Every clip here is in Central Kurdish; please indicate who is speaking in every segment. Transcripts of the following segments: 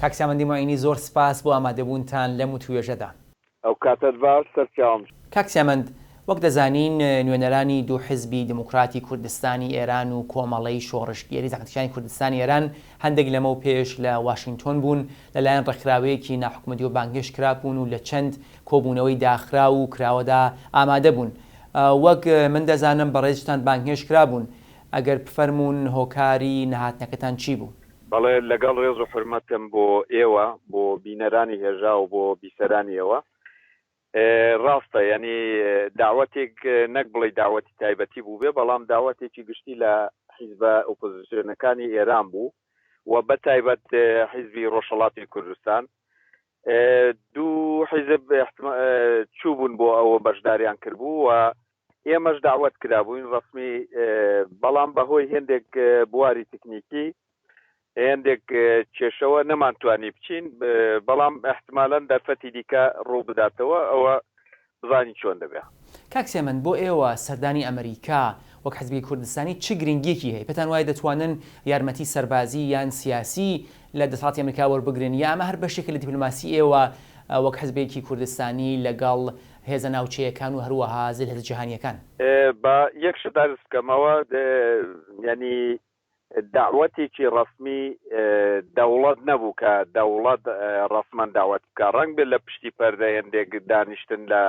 Speaker 1: کاک سیامەندی موعینی زۆر سپاس بۆ ئامادەبوونتان لەم وتووێژەدا.
Speaker 2: ئەوکاتەت باش سەرچاوم.
Speaker 1: کاک سیامەند، وەک دەزانین نوێنەرانی دوو حیزبی دموکراتی کوردستانی ئێران و کۆمەڵەی شۆڕشگێری زەحمەتکیشانی کوردستانی ئێران هەندێک لەمەو پێش لە واشینگتۆن بوون لە لایەن ڕێکخراوەیەکی ناحکومەتیوە بانگهێشت کرابوون و لە چەند کۆبوونەوەی داخراو و کراوەدا ئامادە بوون. وەک من دەزانم بەڕێزیشتان بانگهێشت کرابوون. ئەگەر بفەرموون هۆکاری نەهاتنەکەتان چی بوو؟
Speaker 2: بەڵێ، لەگەڵ ڕێز و حورمەتم بۆ ئێوە، بۆ بینەرانی هێژا و بۆ بیسەرانی ئێوە، ڕاستە یانی داوەتێک نەک بڵێی داوەتی تایبەتی بووبێ، بەڵام داوەتێکی گشتی لە حیزبە ئۆپۆزیسیۆنەکانی ئێران بوو و بە تایبەت حیزبی ڕۆژهەڵاتی کوردستان. دوو حیزب چووبوون بۆ ئەوە بەشداریان کردبوو و ئێمەش داوەت کرابووین ڕەسمی، بەڵام بە هۆی هێندێک بواری تکنیکی هێندێک کێشەوە نەمانتوانی بچین، بەڵام ئیحتمالەن دەرفەتی دیکە ڕوو بداتەوە ئەوە بزانین چۆن دەبێ.
Speaker 1: کاک سێمەند بۆ ئێوە سەردانی ئەمریکا وەک حزبێکی کوردستانی چ گرنگیەکی هەیە؟ پێتان وایە دەتوانن یارمەتی سەربازی یان سیاسی لە دەسەڵاتی ئەمریکا وەربگرن یا ئەمە هەر بەشێکە لە دیپلۆماسی ئێوە وەک حزبێکی کوردستانی لەگەڵ هێزە ناوچەیەکان و هەروەها زلهێزە جیهانیەکان؟
Speaker 2: با یەک شت عەرز بکەم ئەوە یانی دەعوەتێکی ڕەسمی دەوڵەت نەبوو کە دەوڵەت ڕەسمەن دەعوەت بکا، ڕەنگ بێت لە پشتی پەردە هێندێک دانیشتن لە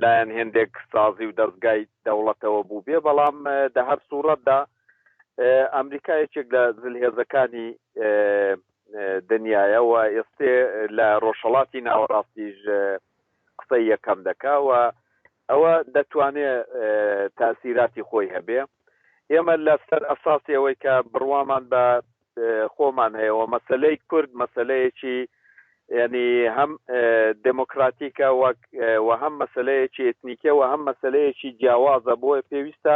Speaker 2: لایەن هێندێک سازی و دەزگای دەوڵەتەوە بووبێ، بەڵام دە هەر سووڕەتدا ئەمریکا یەکێک لە زلهێزەکانی دنیایە و ئێستێ لە ڕۆژهەڵاتی ناوەڕاستیش قسەی یەکەم دەکا و ئەوە دەتوانێ تاسیراتی خۆی هەبێ. ئێمە لە سەر ئەساسی ئەوەی کە بڕوامان بە خۆمان هەیە و مەسەلەی کورد مەسەلەیەکی یانی هەم دێمۆکراتیکە وەک و هەم مەسەلەیەکی ئێتنیکیە و هەم مەسەلەیەکی جیاوازە بۆیە پێویستە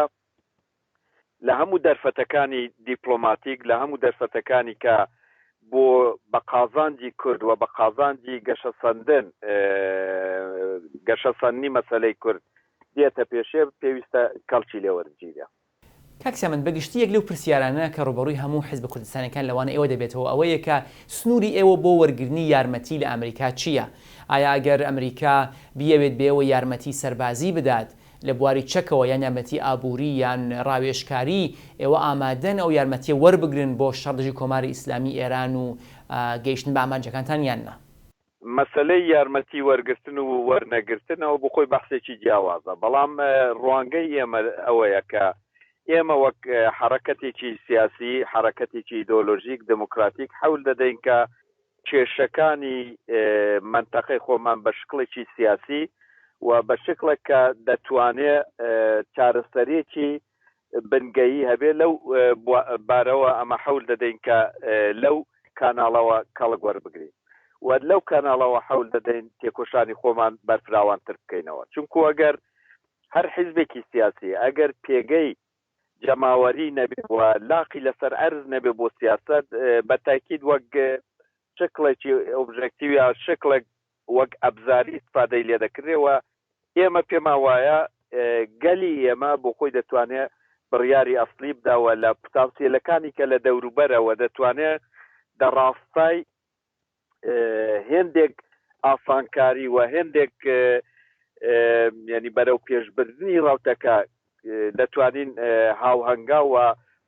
Speaker 2: لە هەموو دەرفەتەکانی دیپڵۆماتیک، لە هەموو دەرفەتەکانی کە بۆ بە قازانجی کورد و بە قازانجی گەشەسەندن، گەشەسەندنی مەسەلەی کورد دێتە پێشێ، پێویستە کەڵکی لێ وەرگیرێ.
Speaker 1: کاک سیامەند، بە گشتی یەک لەو پرسیارانە کە ڕووبەڕووی هەموو حیزبە کوردستانیەکان لەوانە ئێوە دەبێتەوە ئەوەیە کە سنووری ئێوە بۆ وەرگرتنی یارمەتی لە ئەمریکا چییە؟ ئایا ئەگەر ئەمریکا بیەوێت بە ئێوە یارمەتی سەربازی بدات لە بواری چەکەوە یان یارمەتی ئابووری یان ڕاوێژکاری، ئێوە ئامادەن ئەو یارمەتییە وەربگرن بۆ شەڕ دژی کۆماری ئیسلامی ئێران و گەیشتن بە ئامانجەکانتان یان نا؟
Speaker 2: مەسەلەی یارمەتی وەرگرتن و وەرنەگرتن ئەوە بۆ خۆی بەحسێکی جیاوازە، بەڵام ڕوانگەی ئێمە ئەوەیە کە ئێمە وەک حەڕەکەتێکی سیاسی، حەڕەکەتێکی ئیدۆلۆژیک، دێموکراتیک حەول دەدەین کە کێشەکانی مەنتەقەی خۆمان بە شکڵێکی سیاسی و بە شکڵێک کە دەتوانێ چارەسەریەکی بنگەیی هەبێ لەو بارەوە ئەمە حەول دەدەین کە لەو کاناڵەوە کەڵک وەربگرین و لەو کاناڵەوە حەول دەدەین تێکۆشانی خۆمان بەرفراوانتر بکەینەوە چونکو ئەگەر هەر حیزبێکی سیاسی ئەگەر پێگەی جەماوەری نەبێ و لاقی لەسەر ئەرز نەبێ بۆ سیاسەت بە تاکید وەک شکڵێکی ئۆبژەکتیو یا شکڵێک وەک ئەبزاری ئیستفادەی لێ دەکرێ و ئێمە پێمان وایە گەلی ئێمە بۆ خۆی دەتوانێ بڕیاری ئەسڵی بدا و لە پتانسیەلەکانی کە لە دەوروبەرە و دەتوانێ دە ڕاستای هێندێک ئاسانکاری و هێندێک یانی بەرەو پێشبردنی ڕەوتەکە دەتوانین هاوهەنگاو و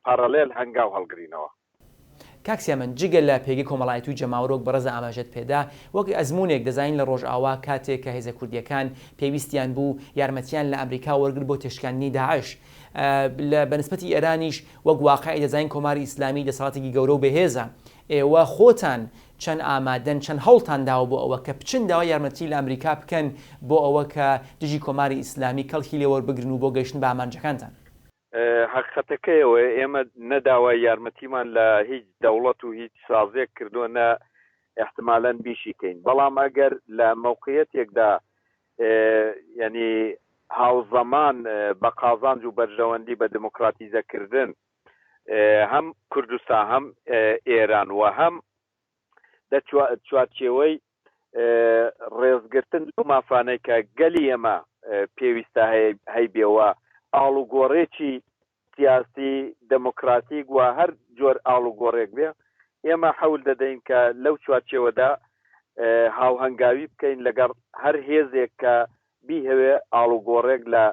Speaker 2: پاڕالێل هەنگاو هەڵگرینەوە.
Speaker 1: کاک سیامەند، جگە لە پێگەی کۆمەڵایەتی و جەماوەر وەک بەڕێز ئاماژەت پێدا، وەک ئەزموونێک دەزانین لە ڕۆژئاوا کاتێک کە هێزە کوردییەکان پێویستیان بوو یارمەتیان لە ئەمریکا وەرگرت بۆ تێکشکاندنی داعش. لە بە نسبەتی ئێرانیش وەک واقعی دەزانین کۆماری ئیسلامی دەسەڵاتێکی گەورە و بەهێزە. ئێوە خۆتان چەند ئامادەن، چەند هەوڵتان داوە بۆ ئەوە کە بچن داوای یارمەتی لە ئەمریکا بکەن بۆ ئەوە کە دژی کۆماری ئیسلامی کەڵکی لێ وەربگرن و بۆ گەیشتن بە ئامانجەکانتان؟
Speaker 2: هەقیقەتەکەی ئەوەیە ئێمە نە داوای یارمەتیمان لە هیچ دەوڵەت و هیچ سازێک کردووە نە ئیحتمالەن بیشی کەین بەڵام ئەگەر لە مەوقعیەتێکدا یانی هاوزەمان بە قازانج و بەرژەوەندی بە دموکراتیزەکردن هەم کوردستان هەم ئێران و هەم دە چوارچێوەی ڕێزگرتن لەو مافانەی کە گەلی ئێمە پێویستە هەیبێ و ئاڵوگۆڕێکی سیاسی دێمۆکراتیک و هەر جۆر ئاڵوگۆڕێک بێ. ئێمە حەول دەدەین کە لەو چوارچێوەدا هاوهەنگاوی بکەین لەگەڵ هەر هێزێک کە بیهەوێ ئاڵوگۆڕێک لە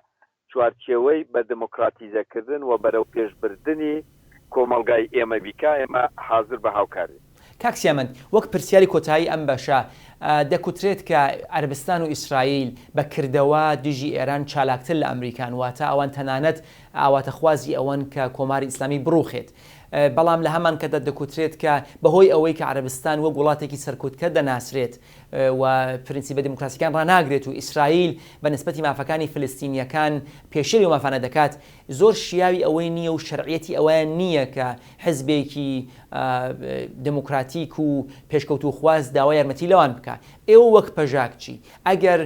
Speaker 2: چوارچێوەی بە دموکراتیزەکردن و بەرەوپێشبردنی کۆمەڵگای ئێمە بیکا، ئێمە حازر بە هاوکارین.
Speaker 1: کاک سیامەند، وەک پرسیاری کۆتایی ئەم بەشە، دەکوترێت کە عەرەبستان و ئیسرائیل بە کردەوە دژی ئێران چالاکتر لە ئەمریکان، واتە ئەوان تەنانەت ئاواتەخوازی ئەوەن کە کۆماری ئیسلامی بڕوخێت. بەڵام لە هەمانکاتدا دەکوترێت کە بەهۆی ئەوەی کە عەرەبستان وەک وڵاتێکی سەرکوتکەر دەناسرێت و پرنسیبە دیموکراسیەکان ڕاناگرێت و ئیسرائیل بە نسبەتی مافەکانی فلستینیەکان پێشێلی ئەو مافانە دەکات، زۆر شیاوی ئەوەی نییە و شەرعیەتی ئەوەیان نییە کە حزبێکی دێموکراتیک و پێشکەوتووخواز داوای یارمەتی لەوان بکا. ئێوە وەک پەژاک چی؟ ئەگەر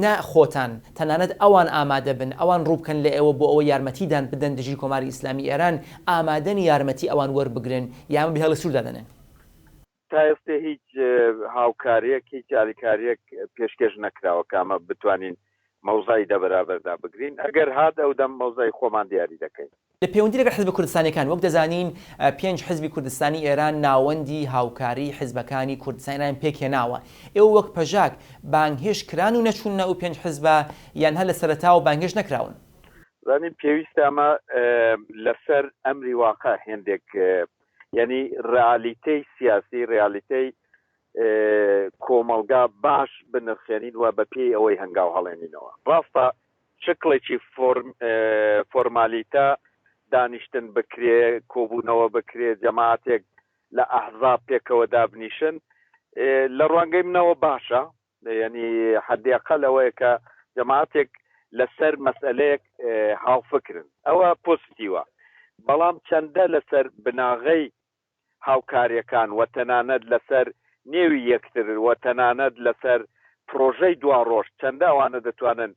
Speaker 1: نە خۆتان، تەنانەت ئەوان ئامادە بن، ئەوان ڕوو بکەن لە ئێوە بۆ ئەوەی یارمەتیدان بدەن دژی کۆماری ئیسلامی ئێران، ئامادەن یارمەتی ئەوان وەربگرن یا ئەمە بە هێڵی سوور دادەنێن؟
Speaker 2: تا ئێستێ هیچ هاوکارییەک، هیچ ئالیکارییەک پێشکێش نەکراوە کە ئەمە بتوانین مەوزای دە بەرابەردا بگرین. ئەگەر هات ئەو دەم مەوزای خۆمان دیاری دەکەین.
Speaker 1: لە پێوەندی لەگەڵ حیزبە کوردستانیەکان، وەک دەزانین پێنج حیزبی کوردستانی ئێران ناوەندی هاوکاریی حیزبەکانی کوردستانی ئێرانیان پێک هێناوە. ئێوە وەک پەژاک بانگهێشت کران و نەچوونە ئەو پێنج حیزبە یان هەر لە سەرەتاوە بانگهێشت نەکراون؟
Speaker 2: زانیم پێویستە ئەمە لەسەر ئەمری واقع هێندێک یانی رئالیتەی سیاسی، رئالیتەی کۆمەڵگا باش بنرخێنین و بە پێی ئەوەی هەنگاو هەڵێنینەوە. ڕاستە شکڵێکی فۆرمالیتە دانیشتن بکرێ، کۆبوونەوە بکرێ، جەماعەتێک لە ئەحزاب پێکەوە دابنیشن، لە ڕوانگەی منەوە باشە، یانی حەدی ئەقەل ئەوەیە کە جەماعەتێک لەسەر مەسئەلەیەک هاوفکرن، ئەوە پۆزتیوە، بەڵام چەندە لەسەر بناغەی هاوکاریەکان و تەنانەت لەسەر نێوی یەکتر و تەنانەت لەسەر پڕۆژەی دواڕۆژ چەندە ئەوانە دەتوانن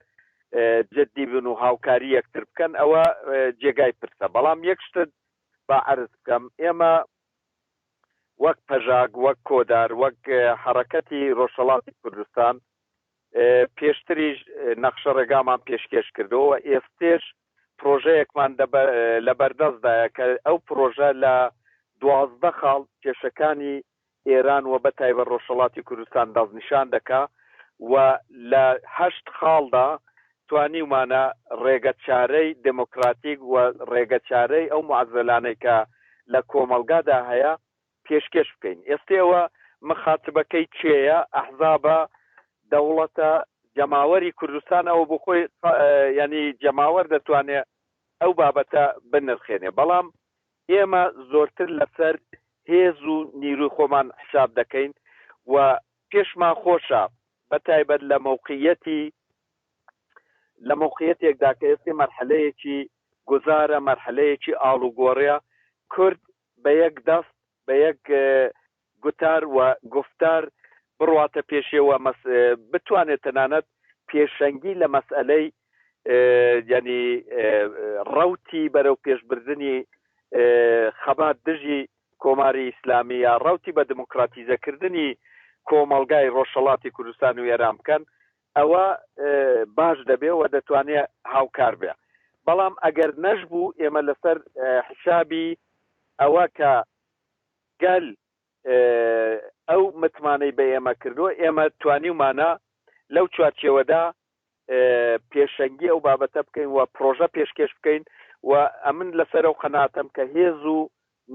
Speaker 2: جدی بن و هاوکاری یەکتر بکەن ئەوە جێگای پرسە. بەڵام یەک شتت با عەرز بکەم ئێمە وەک پەژاک، وەک کۆدار، وەک حەڕەکەتی ڕۆژهەڵاتی کوردستان پێشتریش نەخشە ڕێگامان پێشکێش کردووە و ئێستێش پڕۆژەیەکمان لە بەردەستدایە کە ئەو پڕۆژە لە 12 خاڵ کێشەکانی ئێران و بە تایبەت ڕۆژهەڵاتی کوردستان دەستنیشان دەکا و لە هەشت خاڵدا توانیومانە ڕێگەچارەی دێمۆکراتیک و ڕێگەچارەی ئەو موعەزەلانەی کە لە کۆمەڵگادا هەیە پێشکێش بکەین. ئێستێ ئەوە مخاتبەکەی کێیە؟ ئەحزابە؟ دەوڵەتە؟ جەماوەری کوردستان؟ ئەوە بۆ خۆی یانی جەماوەر دەتوانێ ئەو بابەتە بنرخێنێ. بەڵام ئێمە زۆرتر لەسەر هێز و نیروی خۆمان حیساب دەکەین و پێشمان خۆشە بە تایبەت لە مەوقعیەتی لە مەوقعیەتێکدا کە ئێستێ مەرحەلەیەکی گوزارە، مەرحەلەیەکی ئاڵوگۆڕە، کورد بە یەک دەست، بە یەک گوتار و گوفتار بڕواتە پێشێ و بتوانێت تەنانەت پێشەنگی لە مەسئەلەی یانی ڕەوتی بەرەو پێشبردنی خەبات دژی کۆماری ئیسلامی یا ڕەوتی بە دموکراتیزەکردنی کۆمەڵگای ڕۆژهەڵاتی کوردستان و ئێران بکەن ئەوە باش دەبێ و دەتوانێ هاوکار بێ. بەڵام ئەگەر نەشبوو ئێمە لەسەر حیسابی ئەوە کە گەل ئەو متمانەی بە ئێمە کردووە، ئێمە توانیومانە لەو چوارچێوەدا پێشەنگی ئەو بابەتە بکەین و پڕۆژە پێشکێش بکەین و ئەمن لەسەر ئەو قەناعەتەم کە هێز و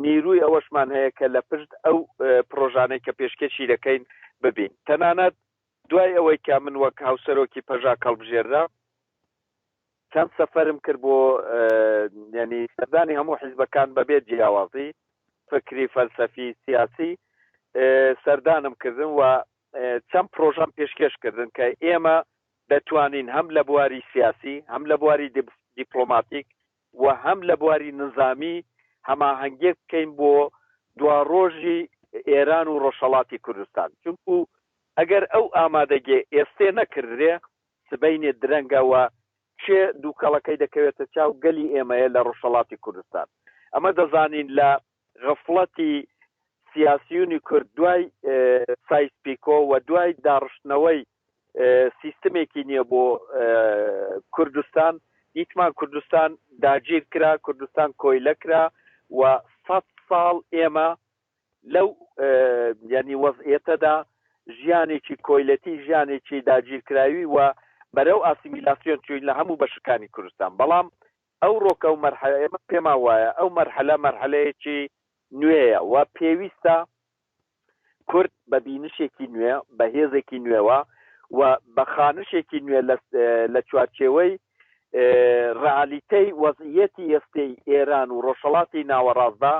Speaker 2: نیروی ئەوەشمان هەیە کە لە پشت ئەو پڕۆژانەی کە پێشکێشی دەکەین ببین. تەنانەت دوای ئەوەی کە من وەک هاوسەرۆکی پەژاک هەڵبژێررام، چەند سەفەرم کرد بۆ یانی سەردانی هەموو حیزبەکان بەبێ جیاوازی فکری، فەلسەفی، سیاسی سەردانم کردن و چەند پرۆژەم پێشکێش کردن کە ئێمە دەتوانین هەم لە بواری سیاسی، هەم لە بواری دیپلۆماتیک و هەم لە بواری نزامی هەماهەنگیەک بکەین بۆ دواڕۆژی ئێران و ڕۆژهەڵاتی کوردستان. چونکوو ئەگەر ئەو ئامادەگیە ئێستێ نەکردرێ سبەینێ درەنگە و کێ دووکەڵەکەی دەکەوێتە چاو گەلی ئێمەیە لە ڕۆژهەڵاتی کوردستان. ئەمە دەزانین لە غفڵەتی سیاسیونی کورد دوای سایس پیکۆ و دوای داڕشتنەوەی سیستمێکی نیە بۆ کوردستان دیتمان کوردستان داگیر کرا، کوردستان کۆیلە کرا و سەد ساڵ ئێمە. لەو یانی وەزعیەتەدا ژیانێکی کۆیلەتی، ژیانێکی داگیرکراوی و بەرەو ئاسیمیلاسیۆن چووین لە هەموو بەشەکانی کوردستان. بەڵام ئەوڕۆکە و مەرحەلە ئێمە پێمان وایە ئەو مەرحەلە مەرحەلەیەکی نوێیە و پێویستە کورد بە بینشێکی نوێ، بە هێزێکی نوێوە و بە خانشێکی نوێ لە چوارچێوەی ڕئالیتەی وەزعیەتی ئێستێی ئێران و ڕۆژهەڵاتی ناوەڕاستدا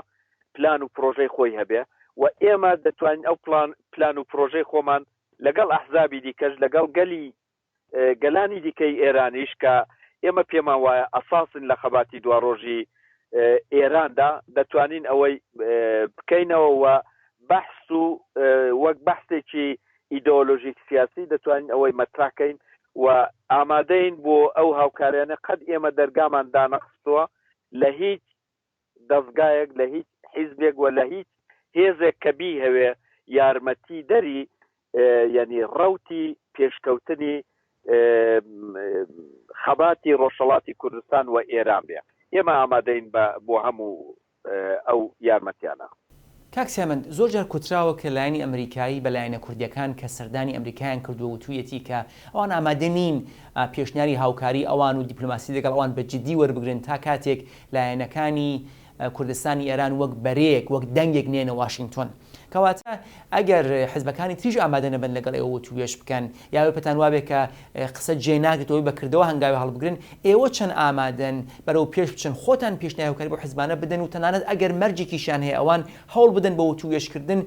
Speaker 2: پلان و پرۆژەی خۆی هەبێ و ئێمە دەتوانین ئەو پلان و پرۆژەی خۆمان لەگەڵ ئەحزابی دیکەش لەگەڵ گەلی گەلانی دیکەی ئێرانیش کە ئێمە پێمان وایە ئەساسن لە خەباتی دواڕۆژی ئێراندا دەتوانین ئەوەی بکەینەوە و بەحس و وەک بەحسێکی ئیدۆلۆژیک سیاسی دەتوانین ئەوەی مەترح کەین و ئامادەین بۆ ئەو هاوکاریانە قەت ئێمە دەرگامان دانەخستووە لە هیچ دەزگایەک، لە هیچ حیزبێک و لە هیچ هێزێک کە بیهەوێ یارمەتی دەری یانی ڕەوتی پێشکەوتنی خەباتی ڕۆژهەڵاتی کوردستان و ئێران بێ. ئێمە ئامادەین بە بۆ هەموو ئەو یارمەتیانە.
Speaker 1: کاک سیامەند، زۆر جار کوتراوە کە لایەنی ئەمریکایی بە لایەنە کوردییەکان کە سەردانی ئەمریکایان کردووە وتوویەتی کە ئەوان ئامادە نین پێشنیاری هاوکاری ئەوان و دیپلۆماسی لەگەڵ ئەوان بە جدی وەربگرن تا کاتێک لایەنەکانی کوردستانی ئێران وەک بەرەیەک، وەک دەنگێک نێنە واشینگتۆن. کەواتە ئەگەر حزبەکانی تریش ئامادە نەبن لەگەڵ ئێوە وتووێژ بکەن یا ئێوە پێتان وابێ کە قسە جێ ناگرێتەوە بە کردەوە هەنگاوی هەڵبگرن، ئێوە چەند ئامادەن بەرەو پێش بچن، خۆتان پێشنیاری هاوکاری بۆ حزبانە بدەن و تەنانەت ئەگەر مەرجێکیشیان هەیە ئەوان هەوڵ بدەن بە وتووێژکردن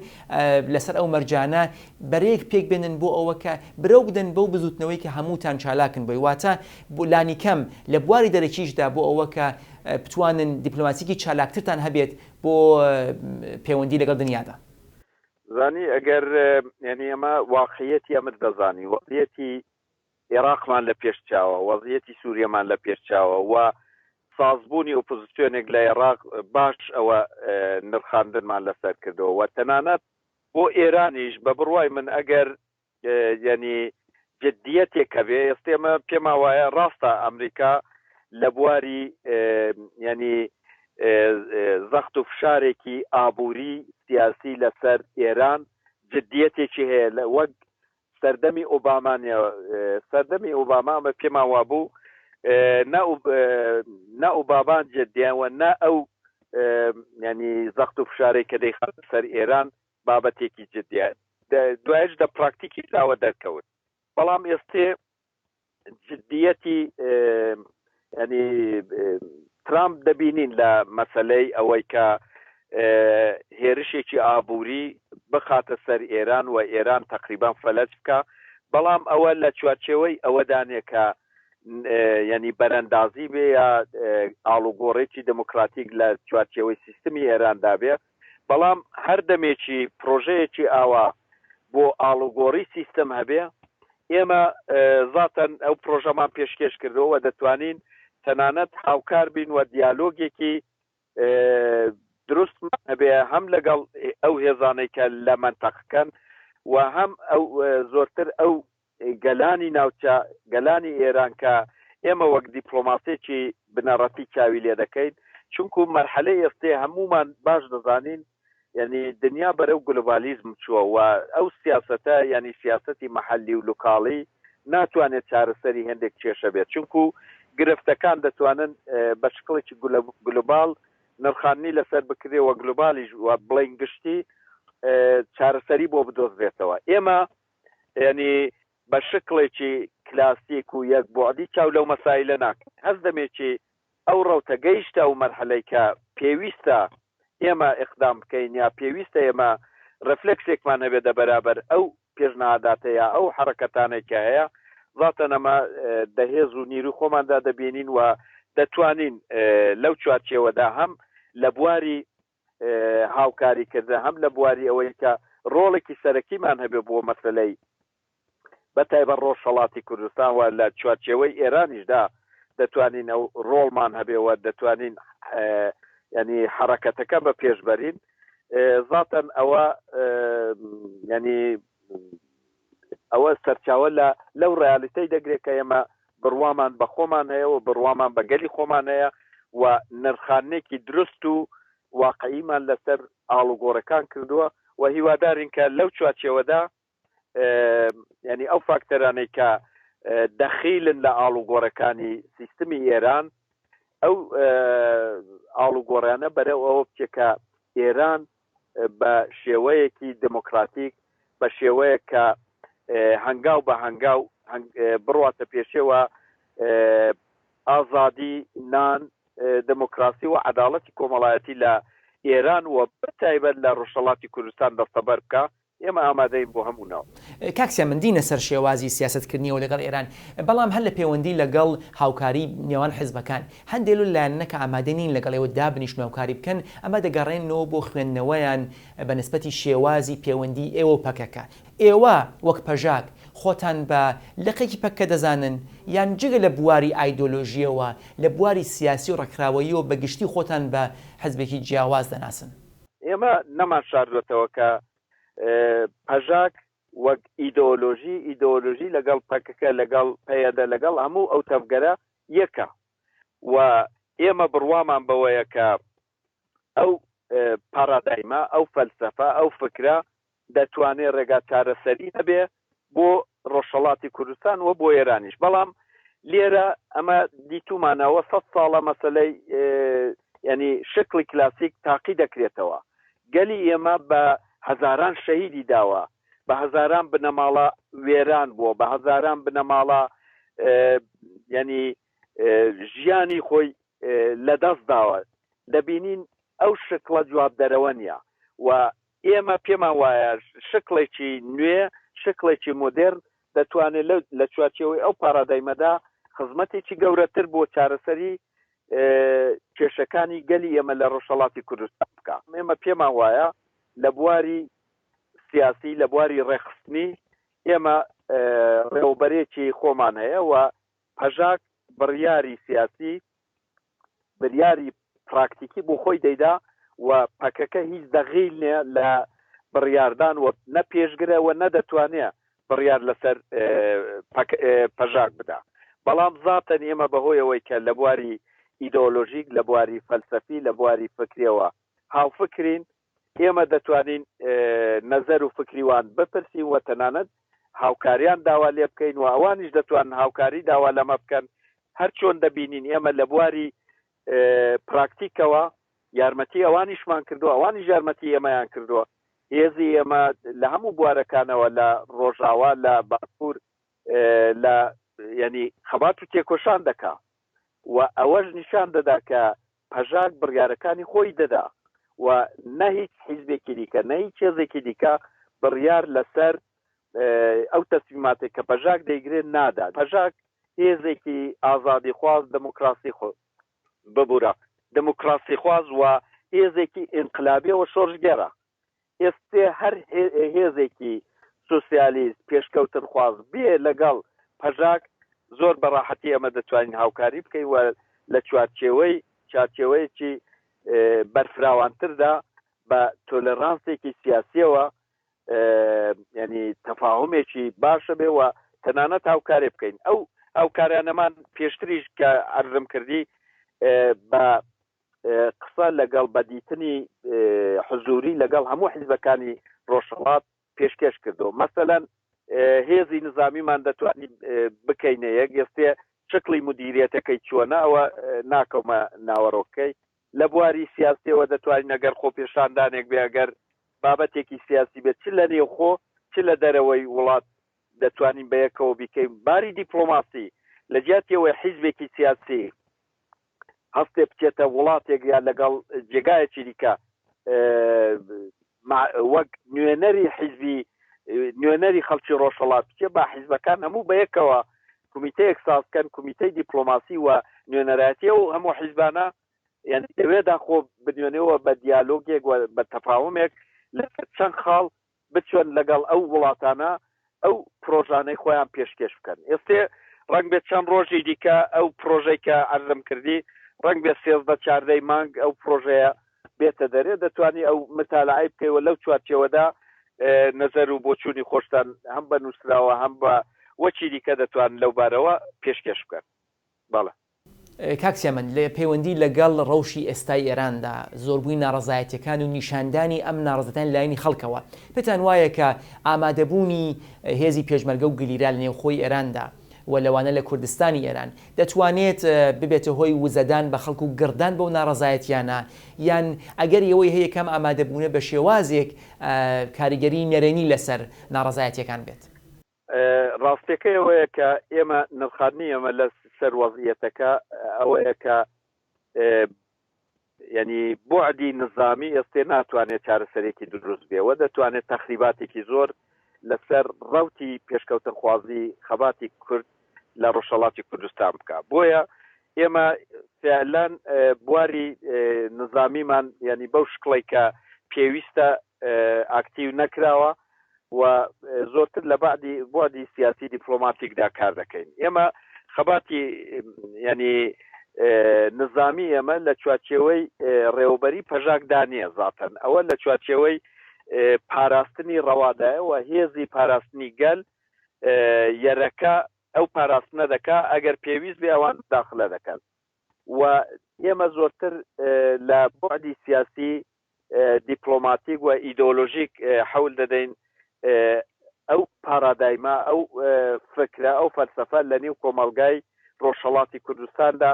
Speaker 1: لەسەر ئەو مەرجانە بەرەیەک پێک بێنن بۆ ئەوە کە برەو بدەن بەو بزووتنەوەی کە هەمووتان چالاکن بۆی، واتە لانیکەم لە بواری دەرەکیشدا بۆ ئەوە کە بتوانن دیپلۆماسیکی چالاکترتان هەبێت بۆ پێوەندی لەگەڵ دنیادا.
Speaker 2: زانی ئەگەر یانی ئەمە واقعیەتی ئەمر دەزانی وەزعیەتی ئێراقمان لە پێش چاوە وەزعیەتی سوریەمان لە پێش چاوە و سازبوونی ئۆپۆزسیۆنێک لە ئێراق باش ئەوە نرخاندنمان لەسەر کردەوە و تەنانەت بۆ ئێرانیش بە بڕوای من ئەگەر یانی جدیەتێک هەبێ ئێستا ئێمە پێمان وایە ڕاستە ئەمریکا لە بواری یانی زەخت و فشارێکی ئابووری سیاسی لەسەر ئێران جدیەتێکی هەیە لە وەک سەردەمی ئۆباما نیە سەردەمی ئۆباما ئەمە پێمان وابوو نە نە ئۆبامان جدیان و نە ئەو ینی زەخت و فشارێک کە دەیخات سەر ئێران بابەتێکی جدیە دوایش دە پراکتیکی داوە دەرکەوت بەڵام ئێستێ جدیەتی ینی ترامپ دەبینین لە مەسلەی ئەوەی کە هێرشێکی ئابووری بخاتە سەر ئێران و ئێران تقریبان فەلەج بکە بەڵام ئەوە لە چوارچێوەی ئەوەدانێ کە ینی بەرەندازی بێ یا ئاڵوگۆڕێکی دموکراتیک لە چوارچێوەی سیستمی ئێراندا بێ بەڵام هەر دەمێکی پرۆژەیەکی ئاوا بۆ ئاڵوگۆڕی سیستم هەبێ، ئێمە زاتەن ئەو پرۆژەمان پێشکێش کردووە و دەتوانین تەنانەت هاوکار بین و دیالۆگێکی دروستمان هەبێ هەم لەگەڵ ئەو هێزانەی کە لە مەنتەقەکەن و هەم ئەو زۆرتر ئەو گەلانی ناوچە، گەلانی ئێران کە ئێمە وەک دیپڵۆماسێکی بنەڕەتی چاوی لێ دەکەین، چونکوو مەرحەلەی ئێستێ هەموومان باش دەزانین یانی دنیا بەرەو گلۆبالیزم چووە و ئەو سیاسەتە یانی سیاسەتی مەحەلی و لوکاڵی ناتوانێت چارەسەری هێندێک کێشە بێت چونکوو گرفتەکان دەتوانن بە شکڵێکی گلۆبال نرخاندنی لەسەر بکرێ و گلۆبالیش و بڵێین گشتی چارەسەری بۆ بدۆزرێتەوە. ئێمە یانی بە شکڵێکی کلاسیک و یەک بوعدی چاو لەو مەسایلە ناکەین. هەر دەمێکی ئەو ڕەوتە گەیشتە ئەو مەرحەلەی کە پێویستە ئێمە ئیقدام بکەین یا پێویستە ئێمە ڕێفلێکسێکمان هەبێ دە بەرابەر ئەو پێشنهاداتە یا ئەو حەڕەکەتانەی کە هەیە، زاتەن ئەمە دە هێز و نیروی خۆماندا دەبینین و دەتوانین لەو چوارچێوەدا هەم لە بواری هاوکاری کردن هەم لە بواری ئەوەی کە ڕۆڵێکی سەرەکیمان هەبێ بۆ مەسەلەی بە تایبەت ڕۆژهەڵاتی کوردستان و لە چوارچێوەی ئێرانیشدا دەتوانین ئەو ڕۆڵمان هەبێ و دەتوانین ینی حەڕەکەتەکە بە پێش بەرین زاتەن ئەوە ینی ئەوە سەرچاوە لە لەو ڕیالیتەی دەگرێت کە ئێمە بڕوامان بە خۆمان هەیە و بڕوامان بە گەلی خۆمان هەیە و نرخاندنێکی دروست و. واقعیمان لەسەر ئاڵوگۆڕەکان کردووە و هیوادارین کە لەو چوارچێوەدا یانی ئەو فاکتەرانەی کە دەخیلن لە ئاڵوگۆڕەکانی سیستمی ئێران ئەو ئاڵوگۆڕانە بەرەو ئەوە بچێ کە ئێران بە شێوەیەکی دموکراتیک بە شێوەیەک کە هەنگاو بە هەنگاو بڕواتە پێشێوە ئازادی نان دموکراسی و عەداڵەتی کۆمەڵایەتی لە ئێران و بە تایبەت لە ڕۆژهەڵاتی کوردستان دەستەبەر بکا ئێمە ئامادەین بۆ هەموو ناو.
Speaker 1: کاک سیامەند دینە سەر شێوازی سیاسەت کردنیەوە لەگەڵ ئێران، بەڵام هەر لە پێوەندی لەگەڵ هاوکاری نێوان حزبەکان، هەندێ لەو لایەنانە کە ئامادە نین لەگەڵ ئێوە دابنیشن و هاوکاری بکەن، ئەمە دەگەڕێننەوە بۆ خوێندنەوەیان بە نسبەتی شێوازی پێوەندی ئێوە و پەکەکە. ئێوە وەک پەژاک خۆتان بە لقێکی پەکەکە دەزانن یان جگە لە بواری ئایدۆلۆژییەوە لە بواری سیاسی و ڕێکخراوەییەوە بە گشتی خۆتان بە حزبێکی جیاواز دەناسن؟
Speaker 2: ئێمە نەمانشاردووەتەوە کە پەژاک وەک ئیدۆلۆژی، ئیدۆلۆژی لەگەڵ پەکەکە، لەگەڵ پەیەدە، لەگەڵ هەموو ئەو تەڤگەرە یەکە و ئێمە بڕوامان بەوەیە کە ئەو پاڕادایمە، ئەو فەلسەفە، ئەو فکرە دەتوانێ ڕێگا چارەسەری هەبێ بۆ ڕۆژهەڵاتی کوردستان و بۆ ئێرانیش. بەڵام لێرە ئەمە دیتوومانەوە سەد ساڵە مەسەلەی یانی شکڵی کلاسیک تاقی دەکرێتەوە. گەلی ئێمە بە هەزاران شەهیدی داوە، بە هەزاران بنەماڵە وێران بووە، بە هەزاران بنەماڵە یانی ژیانی خۆی لەدەست داوە. دەبینین ئەو شکڵە جوابدەرەوە نییە و ئێمە پێمان وایە شکڵێکی نوێ، شکڵێکی مۆدێرن دەتوانێت لە چوارچێوەی ئەو پارادایمەدا خزمەتێکی گەورەتر بۆ چارەسەری کێشەکانی گەلی ئێمە لە ڕۆژهەڵاتی کوردستان بکا. ئێمە پێمان وایە لە بواری سیاسی، لە بواری ڕێکخستنی ئێمە ڕێوەبەرێکی خۆمان هەیە و پەژاک بڕیاری سیاسی، بریاری پراکتیکی بۆ خۆی دەیدا و پەکەکە هیچ دەغیل نیە لە بڕیاردان و نە پێشگرە و نە دەتوانێ بڕیار لەسەر پەژاک بدا. بەڵام زاتەن ئێمە بەهۆی ئەوەی کە لە بواری ئیدۆلۆژیک، لە بواری فەلسەفی، لە بواری فکریەوە هاوفکرین، ئێمە دەتوانین نەزەر و فکری وان بپرسین و تەنانەت هاوکاریان داوا لێ بکەین و ئەوانیش دەتوانن هاوکاری داوا لەمە بکەن. هەر چۆن دەبینین ئێمە لە بواری پراکتیکەوە یارمەتی ئەوانیشمان کردووە، ئەوانیش یارمەتی ئێمەیان کردووە. هێزی ئێمە لە هەموو بوارەکانەوە لە ڕۆژاوا، لە باکوور لە یانی خەبات و تێکۆشان دەکا و ئەوەش نیشان دەدا کە پەژاک بڕیارەکانی خۆی دەدا و نە هیچ حیزبێکی دیکە، نە هیچ هێزێکی دیکە بڕیار لەسەر ئەو تەسمیماتەی کە پەژاک دەیگرێت نادا. پەژاک هێزێکی ئازادیخواز، دموکراسی ببورە، دموکراسیخواز و هێزێکی ئینقلابیە و شۆڕشگێڕە. ئێستێ هەر هێزێکی سوسیالیست، پێشکەوتنخواز بێ لەگەڵ پەژاک زۆر بە ڕاحەتی ئێمە دەتوانین هاوکاری بکەین و لە چوارچێوەی چارچێوەیەکی بەرفراوانتردا بە تۆلێڕانسێکی سیاسیەوە یانی تەفاهومێکی باشە بێ و تەنانەت هاوکارێ بکەین. ئەو هاوکارانەمان پێشتریش کە عەرزم کردی بە قسە لەگەڵ بە دیتنی حزووری لەگەڵ هەموو حیزبەکانی ڕۆژهەڵات پێشکێش کردووە. مەسەلەن هێزی نزامیمان دەتوانی بکەینە یەک، ئێستێ شکڵی مودیریەتەکەی چۆنە ئەوە ناکەومە ناوەڕۆکەکەی. لە بواری سیاسیەوە دەتوانین ئەگەر خۆپێشاندانێک بێ، ئەگەر بابەتێکی سیاسی بێت چ لە نێوخۆ چ لە دەرەوەی وڵات دەتوانین بە یەکەوە بیکەین. باری دیپڵۆماسی لە جیاتی ئەوەی حیزبێکی سیاسی هەستێ بچێتە وڵاتێک یا لەگەڵ جێگایەکی دیکە وەک نوێنەری حیزبی نوێنەری خەڵکی ڕۆژهەڵات بچێ با حیزبەکان هەموو بەیەکەوە کومیتەیەک ساز بکەن کومیتەی دیپلۆماسی و نوێنەرایەتی ئەو هەموو حیزبانە یعنی لەوێدا خۆ بنوێنەوە بە دیالۆگێک و بە تەفاهومێک لەسەر چەند خاڵ بچۆن لەگەڵ ئەو وڵاتانە ئەو پرۆژانەی خۆیان پێشکێش بکەن. ئێستێ ڕەنگ بێت چەند ڕۆژی دیکە ئەو پرۆژەی کە عەرزم کردی ڕەنگ بێت 13 چاردەی مانگ ئەو پرۆژەیە بێتە دەرێ دەتوانی ئەو متالعەی بکەی و لەو چوارچێوەدا نەزەر و بۆچوونی خۆشتان هەم بە نووسراوە هەم بە وەکی دیکە دەتوان لەو بارەوە پێشکێش بکەن. بەڵێ.
Speaker 1: کاک سیامەند، لە پەیوەندی لەگەڵ ڕەوشی ئێستای ئێراندا، زۆربوونی ناڕەزایەتییەکان و نیشاندانی ئەم ناڕەزایەتیانە لە لایەنی خەڵکەوە، پێتان وایە کە ئامادەبوونی هێزی پێشمەرگە و گلیرا لە نێوخۆی ئێراندا و لەوانە لە کوردستانی ئێران، دەتوانێت ببێتە هۆی وزەدان بە خەڵک و گڕدان بەو ناڕەزایەتییانە، یان ئەگەری ئەوەی هەیە کە ئەم ئامادەبوونە بە شێوازێک کاریگەریی نەرێنی لەسەر ناڕەزایەتییەکان بێت؟
Speaker 2: ڕاستیەکەی ئەوەیە کە ئێمە نرخاندنی ئێمە لە سەر وەزعیەتەکە ئەوەیە کە یعنی بوعدی نظامی ئێستێ ناتوانێت چارەسەرێکی دروست بێ و دەتوانێت تەخریباتێکی زۆر لەسەر ڕەوتی پێشکەوتنخوازی خەباتی کورد لە ڕۆژهەڵاتی کوردستان بکا. بۆیە ئێمە فعلەن بواری نظامیمان یعنی بەو شکڵی کە پێویستە ئاکتیو نەکراوە و زۆرتر لە بەعدی بوعدی سیاسی دیپلۆماتیکدا کار دەکەین. ئێمە خەباتی یانی نزامی ئێمە لە چوارچێوەی ڕێوەبەری پەژاک دا نییە زاتەن ئەوە لە چوارچێوەی پاراستنی ڕەوادایە و هێزی پاراستنی گەل یەرەکە ئەو پاراستنە دەکا ئەگەر پێویست بێ ئەوان داخلە دەکەن و ئێمە زۆرتر لە بوعدی سیاسی دیپلۆماتیک و ئیدۆلۆژیک حەول دەدەین ئەو پارادایمە، ئەو فکرە، ئەو فەلسەفە لە نێو کۆمەڵگای ڕۆژهەڵاتی کوردستاندا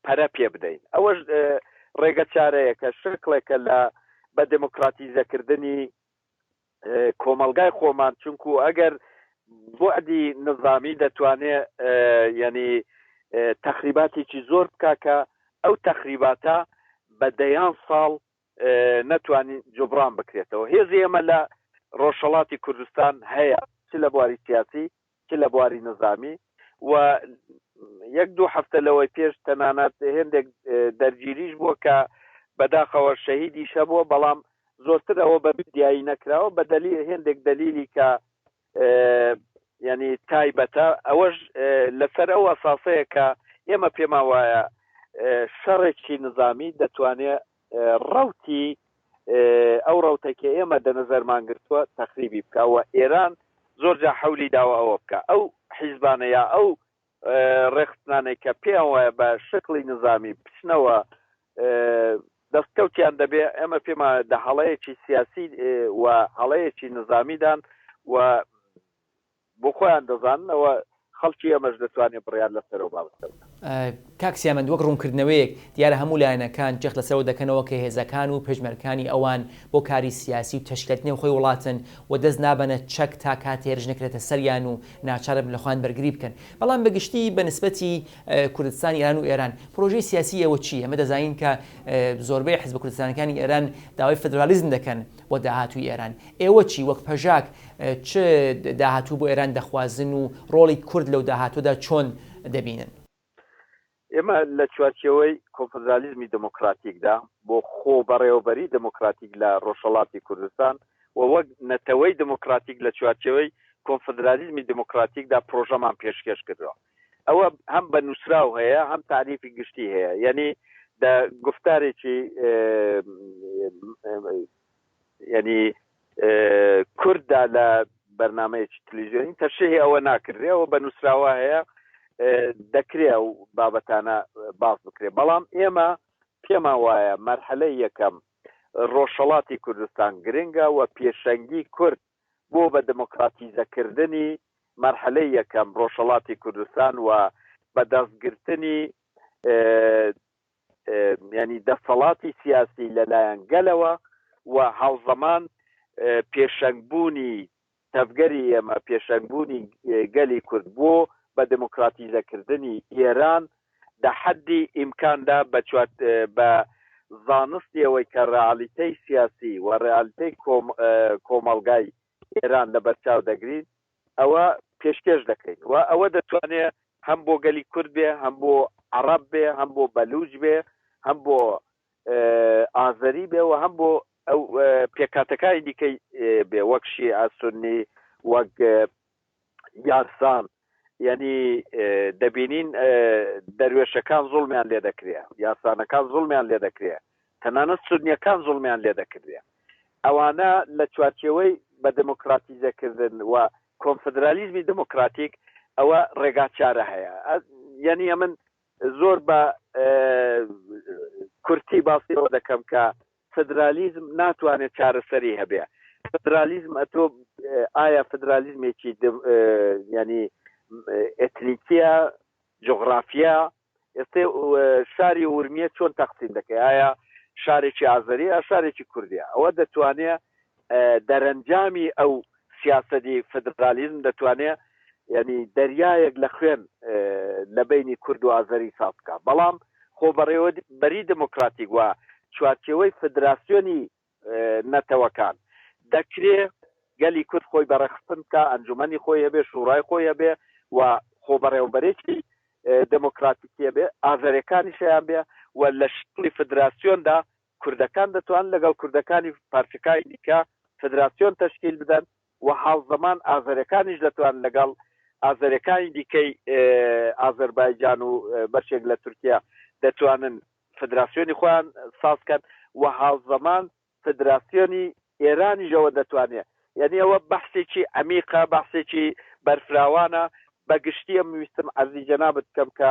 Speaker 2: پەرە پێ بدەین. ئەوەش ڕێگەچارەیەکە، شکڵێکە لە بە دێمۆکراتیزەکردنی کۆمەڵگای خۆمان، چونکوو ئەگەر بوعدی نزامی دەتوانێ یانی تەخریباتێکی زۆر بکا کە ئەو تەخریباتە بە دەیان ساڵ نەتوانین جوبران بکرێتەوە. هێزی ئێمە لە ڕۆژهەڵاتی کوردستان هەیە چ لە بواری سیاسی چ لە بواری نزامی و یەک دوو هەفتە لەوەی پێش تەنانەت هێندێک دەرگیریش بووە کە بەداخەوە شەهیدیش هەبووە بەڵام زۆرتر ئەوە بە میدیایی نەکراوە بە دەلیل هێندێک دەلیلی کە یعنی تایبەتە ئەوەش لەسەر ئەو ئەساسەیە کە ئێمە پێمان وایە شەڕێکی نظامی دەتوانێت ڕەوتی ئەو ڕەوتەی کە ئێمە دە نەزەرمان گرتووە تەخریبی بکا و ئێران زۆر جار حەولی داوە ئەوە بکا. ئەو حیزبانە یا ئەو ڕێکخستنانەی کە پێیان وایە بە شکڵی نزامی بچنەوە دەستکەوتیان دەبێ، ئێمە پێمان وایە دە هەڵەیەکی سیاسی و هەڵەیەکی نزامیدان و بۆ خۆیان دەزانن ئەوە خەڵکی ئێمەش دەتوانێت بڕیار لەسەر ئەو بابەتە بدات.
Speaker 1: کاک سیامەند وەک ڕوونکردنەوەیەک، دیارە هەموو لایەنەکان جەخت لەسەرەوە دەکەنەوە کە هێزەکان و پێشمەرگەکانی ئەوان بۆ کاری سیاسی و تەشکیلاتی نێوخۆی وڵاتن و دەست نابەنە چەک تا کاتێ هێرش نەکرێتە سەریان و ناچار بن لە خۆیان بەرگری بکەن. بەڵام بە گشتی بە نسبەتی کوردستانی ئێران و ئێران پرۆژەی سیاسی ئێوە چییە؟ ئێمە دەزانین کە زۆربەی حیزبە کوردستانەکانی ئێران داوای فدرالیزم دەکەن بۆ داهاتووی ئێران. ئێوە چی وەک پەژاک چ داهاتوو بۆ ئێران دەخوازن و ڕۆڵی کورد لەو داهاتووەدا چۆن دەبینن؟
Speaker 2: ئێمە لە چوارچێوەی کۆنفدرالیزمی دێمۆکراتیکدا بۆ خۆبەڕێوەبەریی دێمۆکراتیک لە ڕۆژهەڵاتی کوردستان و وەک نەتەوەی دێمۆکراتیک لە چوارچێوەی کۆنفدرالیزمی دێمۆکراتیکدا پرۆژەمان پێشکێش کردووە. ئەوە هەم بە نووسراو هەیە هەم تاریفی گشتی هەیە. یانی دە گوفتارێکی یانی کورددا لە بەرنامەیەکی تلیزیۆنی تەرشیحی ئەوە ناکرێ ئەوە بە نووسراوە هەیە دەکرێ ئەو بابەتانە باس بکرێ بەڵام ئێمە پێمان وایە مەرحەلەی یەکەم ڕۆژهەڵاتی کوردستان گرنگە و پێشەنگی کورد بۆ بە دموکراتیزەکردنی مەرحەلەی یەکەم ڕۆژهەڵاتی کوردستان و بەدەستگرتنی یانی دەسەڵاتی سیاسی لە لایەن گەلەوە و هاوزەمان پێشەنگ بوونی تەڤگەری ئێمە، پێشەنگ بوونی گەلی کورد بۆ بە دێمۆکراتیزە کردنی ئێران دە حەدی ئیمکاندا بە بە زانستی ئەوەی کە ڕێئالیتەی سیاسی و ڕێئالیتەی کۆمەڵگای ئێران لە بەرچاو دەگرین ئەوە پێشکێش دەکەین و ئەوە دەتوانێ هەم بۆ گەلی کورد بێ، هەم بۆ عەڕەب بێ، هەم بۆ بەلووچ بێ، هەم بۆ ئازەری بێ و هەم بۆ ئەو پێکهاتەکانی دیکەی بێ وەک شیعە، سوننی، وەک یارسان. یانی دەبینین دەروێشەکان زوڵمیان لێ دەکرێ، یارسانەکان زوڵمیان لێ دەکرێ، تەنانەت سوننیەکان زوڵمیان لێ دەکردێ. ئەوانە لە چوارچێوەی بە دێمۆکراتیزەکردن و کۆنفدرالیزمی دێمۆکراتیک ئەوە ڕێگاچارە هەیە. یانی ئەمن زۆر بە کورتی باسی ئەوە دەکەم کە فدرالیزم ناتوانێت چارەسەری هەبێ. فدرالیزم ئەتۆ ئایا فدرالیزمێکی یانی ئێتنیکیە، جوغرافیە؟ ئێستێ شاری ئورمیە چۆن تەقسیم دەکەی؟ ئایا شارێکی ئازەریە یا شارێکی کوردیە؟ ئەوە دەتوانێ دەرەنجامی ئەو سیاسەتی فدرالیزم دەتوانێ یانی دەریایەک لە خوێن لە بەینی کورد و ئازەری ساز بکا. بەڵام خۆبەڕێوەبەری دموکراتیک و چوارچێوەی فدراسیۆنی نەتەوەکان دەکرێ گەلی کورد خۆی بەڕێکخستن بکا، ئەنجومەنی خۆی هەبێ، شوڕای خۆی هەبێ و خۆبەڕێوەبەرێکی دموکراتیکی هەبێ، ئازەرێکانیش هەیان بێ و لە شکڵی فدراسیۆندا کوردەکان دەتوانن لەگەڵ کوردەکانی پارچەکانی دیکە فدراسیۆن تەشکیل بدەن و هاوزەمان ئازەرەکانیش دەتوانن لەگەڵ ئازەرەکانی دیکەی ئازەربایجان و بەشێک لە تورکیا دەتوانن فدراسیۆنی خۆیان ساز کەن و هاوزەمان فدراسیۆنی ئێرانیش ئەوە دەتوانێ یانی ئەوە بەحسێکی عەمیقە بەحسێکی بەرفراوانە بە گشتی ئەم ویستم عەرزی جەنابت بکەم کە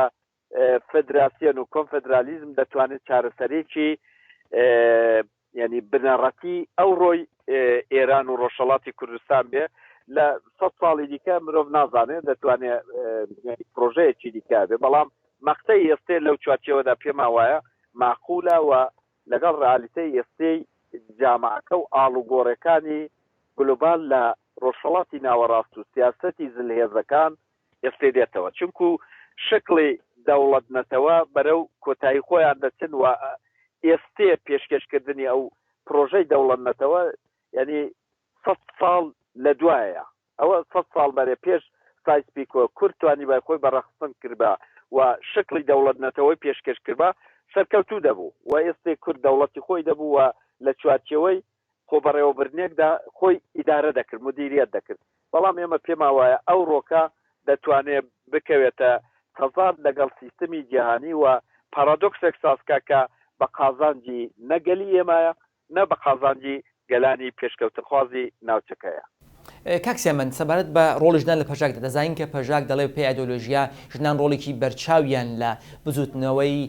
Speaker 2: فدراسیۆن و کۆنفدرالیزم دەتوانێت چارەسەرێکی یانی بنەڕەتی ئەوڕۆی ئێران و ڕۆژهەڵاتی کوردستان بێ لە سە ساڵی دیکە مرۆڤ نازانێت دەتوانێت پرۆژەیەکی دیکە بێ بەڵام مەقتەی ئێستێ لەو چوارچێوەدا پێمان وایە ماقولە و لەگەڵ ڕئالیتەی ئێستێی جامعەکە و ئاڵوگۆڕەکانی گلوبال لە ڕۆژهەڵاتی ناوەڕاست و سیاسەتی زلهێزەکان ئێستێ دێتەوە چونکو شکڵی دەوڵەت نەتەوە بەرەو کۆتایی خۆیان دەچن و ئێستێ پێشکێش کردنی ئەو پرۆژەی دەوڵەت نەتەوە یانی سەد ساڵ لە دوایە ئەوە سەد ساڵ بەرێ پێش سایس پیکۆ کورد توانیبای خۆی بە ڕەخستن کردبا و شکڵی دەوڵەت نەتەوەی پێشکێش کردبا سەرکەوتوو دەبوو و ئێستێ کورد دەوڵەتی خۆی دەبوو و لە چوارچێوەی خۆبەڕێوەبردنێکدا خۆی ئیدارە دەکرد، مودیریەت دەکرد، بەڵام ئێمە پێمان وایە ئەوڕۆکە دەتوانێ بکەوێتە تەزاد لەگەڵ سیستمی جیهانی و پارادۆکسێک ساز بکا کە بە قازانجی نە گەلی ئێمایە نە بە قازانجی گەلانی پێشکەوتنخوازی ناوچەکەیە.
Speaker 1: کاک سیامەند، سەبارەت بە ڕۆڵی ژنان لە پەژاکدا، دەزانین کە پەژاک دەڵێ بەپێی ئایدۆلۆژیا ژنان ڕۆڵێکی بەرچاویان لە بزووتنەوەی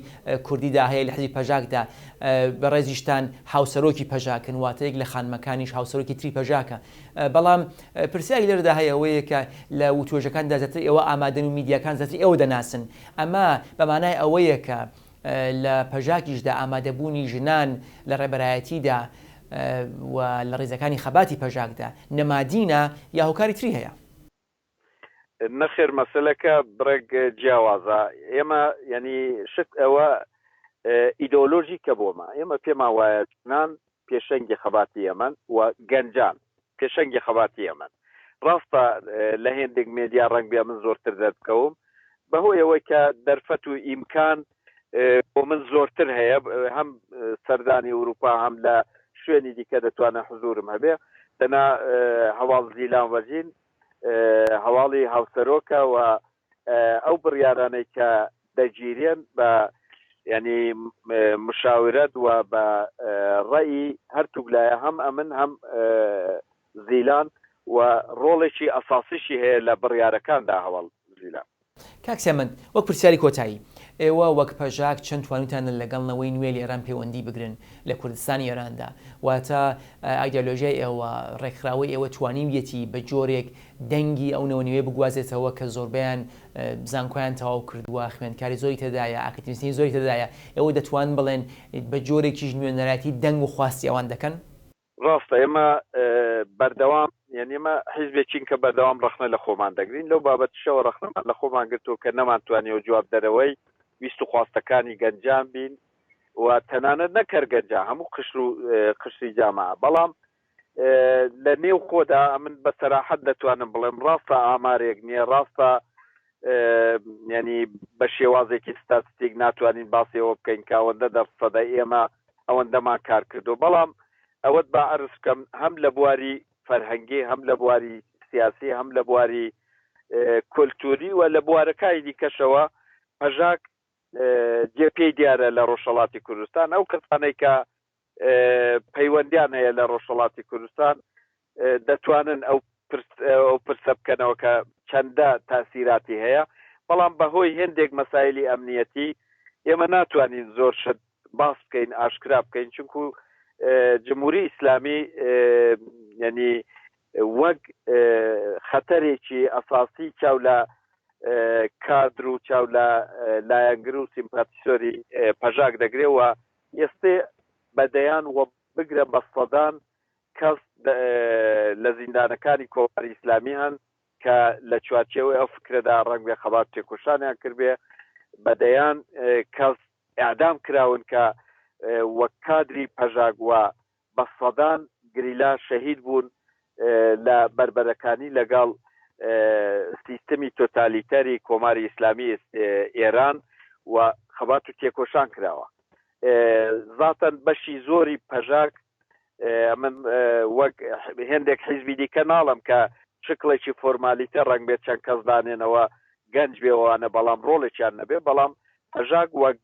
Speaker 1: کوردیدا هەیە لە حزبی پەژاکدا، بەڕێزیشتان هاوسەرۆکی پەژاکن، واتە یەک لە خانمەکانیش هاوسەرۆکی تری پەژاکە. بەڵام پرسیارێک لێرەدا هەیە ئەوەیە کە لە وتوێژەکاندا زیاتر ئێوە ئامادەن و میدیاکان زیاتر ئێوە دەناسن، ئەمە بە مانای ئەوەیە کە لە پەژاکیشدا ئامادەبوونی ژنان لە ڕێبەرایەتیدا و لە ڕیزەکانی خەباتی پەژاکدا نمادینە یا هۆکاری تری هەیە؟
Speaker 2: نەخێر مەسەلەکە بڕێک جیاوازە ئێمە یانی شت ئەوە ئیدۆلۆژیکە بۆمە ئێمە پێمان وایە ژنان پێشەنگی خەباتی ئێمەن و گەنجان پێشەنگی خەباتی ئێمەن. ڕاستە لە هێندێک مێدیا ڕەنگبێ من زۆرتر دەربکەوم، بەهۆی ئەوەی کە دەرفەت و ئیمکان بۆ من زۆرتر هەیە، هەم سەردانی ئورووپا هەم لە شوێنی دیکە دەتوانم حزوورم هەبێ. دەنا هەواڵ زیلان وەژین هەواڵی هاوسەرۆکە و ئەو بڕیارانەی کە دەگیرێن بە یانی مشاورەت و بە ڕەئی هەرتووک لایە هەم ئەمن هەم زیلان و ڕۆڵێکی ئەساسیشی هەیە لە بڕیارەکاندا هەواڵ زیلان.
Speaker 1: کاک سیامەند، وەک پرسیاری کۆتایی، ئێوە وەک پەژاک چەند توانیوتانە لەگەڵ نەوەی نوێ لە ئێران پەیوەندی بگرن لە کوردستانی ئێراندا؟ واتە ئایدیالۆژیای ئێوە، ڕێکخراوەی ئێوە توانیویەتی بە جۆرێک دەنگی ئەو نەوە نوێیە بگوازێتەوە کە زۆربەیان زانکۆیان تەواو کردووە، خوێندکاری زۆری تێدایە، ئاکادیمیسیەنی زۆری تێدایە، ئێوە دەتوانن بڵێن بە جۆرێکیش نوێنەرایەتی دەنگ و خواستی ئەوان دەکەن؟
Speaker 2: ڕاستە ئێمە بەردەوام یانی ئێمە حیزبێکین کە بەردەوام ڕەخنە لە خۆمان دەگرین، لەو بابەتیشەوە ڕەخنەمان لە خۆمان گرتووە کە نەمانتوانیوە جوابدەرەوەی ویست و خواستەکانی گەنجان بین و تەنانەت نەک هەر گەنجان هەموو قشر و قشری جامعە بەڵام لە نێو خۆدا ئەمن بە سەراحەت دەتوانم بڵێم ڕاستە ئامارێک نییە ڕاستە ینی بە شێوازێکی ستاتستیک ناتوانین باسی ئەوە بکەین کە ئەوەندە دەرسەدە ئێمە ئەوەندەمان کار کردو بەڵام ئەوەت با عەرز بکەم هەم لە بواری فەرهەنگی هەم لە بواری سیاسی هەم لە بواری کولتوری و لە بوارەکانی دیکەشەوە پەژاک جێ پێی دیارە لە ڕۆژهەڵاتی کوردستان ئەو کەسانەی کە پەیوەندیان هەیە لە ڕۆژهەڵاتی کوردستان دەتوانن ئەو ئەو پرسە بکەنەوە کە چەندە تاسیراتی هەیە بەڵام بەهۆی هێندێک مەسایلی ئەمنیەتی. ئێمە ناتوانین زۆر شت باس بکەین ئاشکرا بکەین چونکو جمهوری ئیسلامی یعنی وەک خەتەرێکی ئەساسی چاو لە کادر و چاو لە لایەنگر و سیمپاتیسۆری پەژاک دەگرێ و ئێستێ بە دەیان و بگرە بە سەدان کەس لە زیندانەکانی کۆماری ئیسلامی هەن کە لە چوارچێوەی ئەو فکرەدا ڕەنگبێ خەبات و تێکۆشانیان کردبێ، بە دەیان کەس ئێعدام کراون کە وەک کادری پەژاک و بە سەدان گریلا شەهید بوون لە بەربەرەکانی لەگەڵ سیستمی تۆتالیتەری کۆماری ئیسلامی ئێران و خەبات و تێکۆشان کراوە. زاتەن بەشی زۆری پەژاک من وەک هێندێک حیزبی دیکە ناڵێم کە شکڵێکی فۆرمالیتە ڕەنگ بێت چەند کەس دانێنەوە گەنج بێ وانە بەڵام ڕۆڵێکیان نەبێ بەڵام پەژاک وەک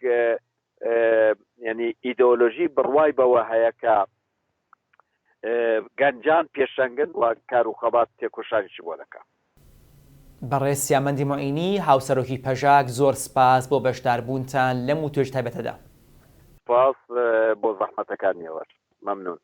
Speaker 2: ینی ئیدۆلۆژی بڕوای بەوە هەیە کە گەنجان پێشەنگن و کار و خەبات تێکۆشانیشی بۆ دەکا.
Speaker 1: بەڕێز سیامەندی موعینی، هاوسەرۆکی پەژاک، زۆر سپاس بۆ بەشداربوونتان لەم وتوێژ تایبەتەدا.
Speaker 2: سپاس بۆ زەحمەتەکانی ئێوەش. مەمنوون.